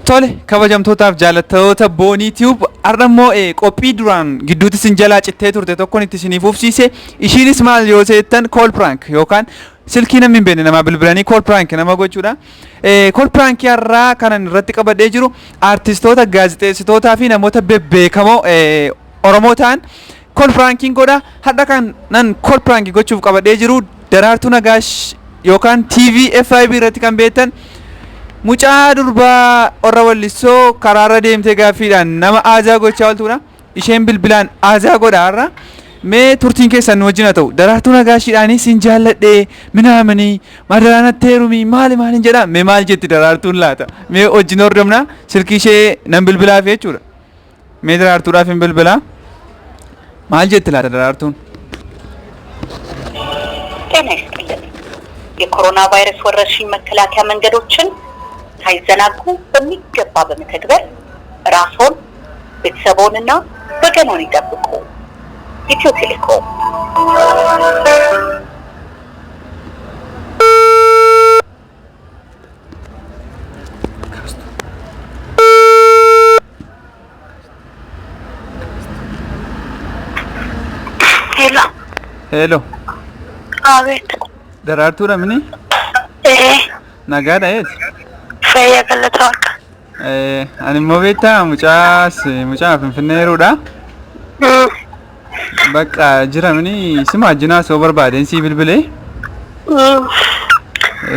Tole kabajamtootaaf jaallattoota Boonii Tube har'a immoo qophii duraan gidduutti isin jalaa cittee turte tokkoon itti isiniif fufsiise. Ishiinis maal yoo seettan call prank yookaan silkii namni hin beekne namaa bilbilanii call prank nama gochuudha. Call prank har'aa kanan irratti qabadhee jiru aartistoota, gaazexeessitootaa fi namoota bebbeekamoo Oromoo ta'an call prankiin godha. Har'a kan nan call prank gochuuf qabadhee jiru Daraartuu Nagaash yookaan TV FIB irratti kan beektan mucaa durbaa warra Wallissoo karaarra deemtee gaaffiidhaan nama aazaa gochaa ooltuudha. Isheen bilbilaan aazaa godha har'a. Mee turtiin keessan nu wajjin haa ta'u. Daraartuu Nagaashiidhaanis sin jaalladhee minaamanii madaraa natti heerumii maali maaliin jedha. Mee maal jetti Daraartuun laata? Mee wajjin hordofna silkii ishee nan bilbilaaf jechuudha. Mee Daraartuudhaaf hin bilbilaa. Maal jetti laata Daraartuun? ጤና ይስጥልን። የኮሮና ቫይረስ ወረርሽኝ መከላከያ መንገዶችን ሳይዘናጉ በሚገባ በመተግበር ራስዎን፣ ቤተሰቦንና ወገኖን ይጠብቁ። ኢትዮ ቴሌኮም። ሄሎ። Heelo. አቤት። Daraartuudha mini? Ee. Nagaadha eeti? Fayyaa galata Waaqa. Ani immoo beektaa mucaas mucaa Finfinnee yeroodha. Bakka jira mini sima wajjin haasa'uu barbaadeen sii bilbilee.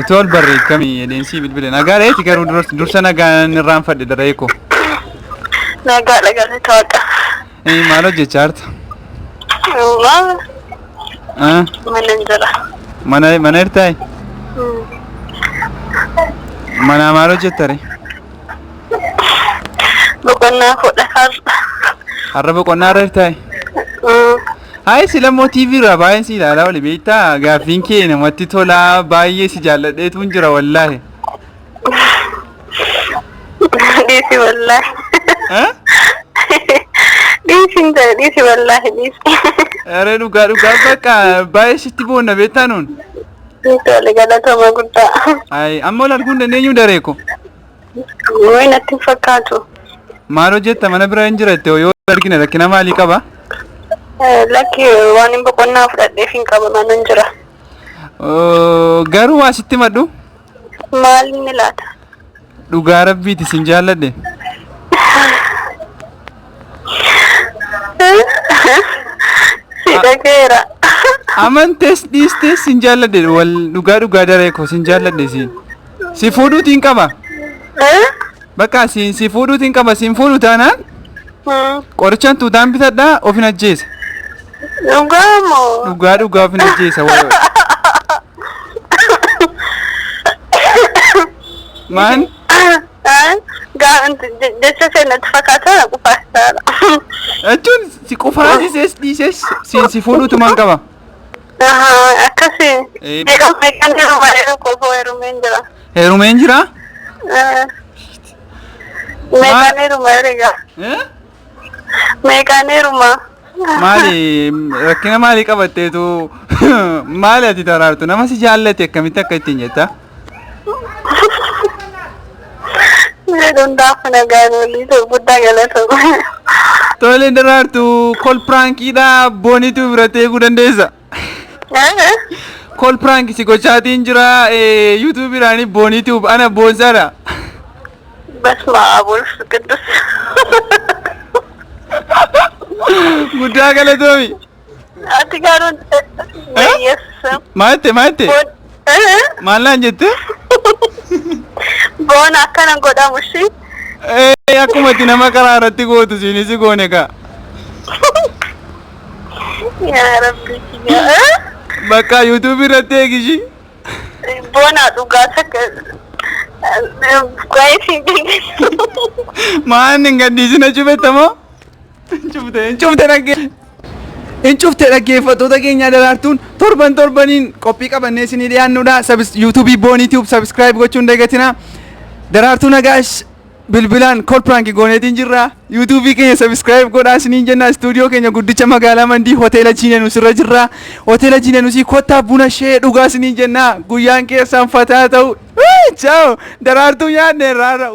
Utuu ol barreeffami jedheen sii bilbile. Nagaadha eeti garuu dursa nagaan irraanfadhe daree koo. Nagaadha galata Waaqa. Maal hojjechaa jirta? Maal Ah, mana hin jira. Mana jirtaa? Manaa maal hojjetta ree? Boqonnaa fuudha har'a. Har'a boqonnaa irra jirtaa? Hayi sila immoo TV irraa baay'een si ilaalaa oli beektaa gaaffiin kee namatti tolaa baay'ee si jaalladheetuun jira wallaahi. Dhiisi wallaahi. Eh? Dhiisi hin jedhe dhiisi wallaahi dhiisi. Are dhugaa dhugaa bakka baay'ee sitti boonna beektaa nuun. Tole galatoomaa guddaa. Hayi amma ol arguu hin dandeenyu daree ko. Wayi natti hin fakkaatu. Maal hojjetta mana bira hin jiratte yoo argine rakkina maalii qaba? Lakki waan hin boqonnaa fudhadheef hin qabu mana hin jira. Garuu waa sitti madhu. Maal inni laata? Dhugaa rabbiiti sin jaalladhe. Si dhagayeera. Amantees dhiistees sin jaalladhe wal dhugaa dhugaa daree koo sin jaalladhe siin. Si fuudhuutiin qaba. Bakka siin si fuudhuutiin qaba siin fuudhu taanaan qorichaan tuutaan bitadhaa ofin ajjeesa. Dhugaa moo? Dhugaa dhugaa ofin ajjeesa. Maan? Jecha kee natti fakkaata na qufaasaadha. Jechuun si qufaasisees dhiisees siin si fuudhuutumaan qaba. Akkasi. Meeqa meeqaan heeruma heeruma heerumeen jira. Heerumeen jira? Meeqaan heeruma herega? Meeqaan heeruma? Maali rakkina maalii qabatteetu maali ati taraartu nama si jaallate akkamitti akka ittiin jetta? Jedhu hundaaf nagaan olii ta'u guddaa galatoomi. Tole Daraartu kol piraankiidha boonitu biratti eeguu dandeessa. Kol piraanki si gochaatiin jira yuutuubiidhaan boonitu ana boonsaadha. በስመ አብ ወወልድ ወመንፈስ ቅዱስ። Guddaa galatoomi. Ati garuu በኢየሱስ ስም Maal jette maal jette? Maal naan jette? Boona akkana godhamu ishii. Akkuma itti nama karaa irratti gootu siinis goone kaa. Yaa Rabbi kiyya. Bakka yuutuubii irratti eegishii. Boona dhugaa takka Maan hin gadhiisina cufettamoo? Cufte hin cufte dhaggee. Hin cufte dhaggeeffattoota keenya Daraartuun torban torbaniin qophii qabannee isinii dhiyaannudha. Yuutuubii Boonii Tube subscribe gochuun dagatina. Daraartuu Nagaash bilbilaan call prank gooneetiin jirra. Yuutuubii keenya subscribe godhaa isiniin jenna. Istuudiyoo keenya guddicha magaalaa Mandii hoteela Jiinenus irra jirra. Hoteela Jiinenusii kottaa buna ishee dhugaa isiniin jenna. Guyyaan keessan fataa ta'u. Ciao! Daraartuu nyaanne irraa.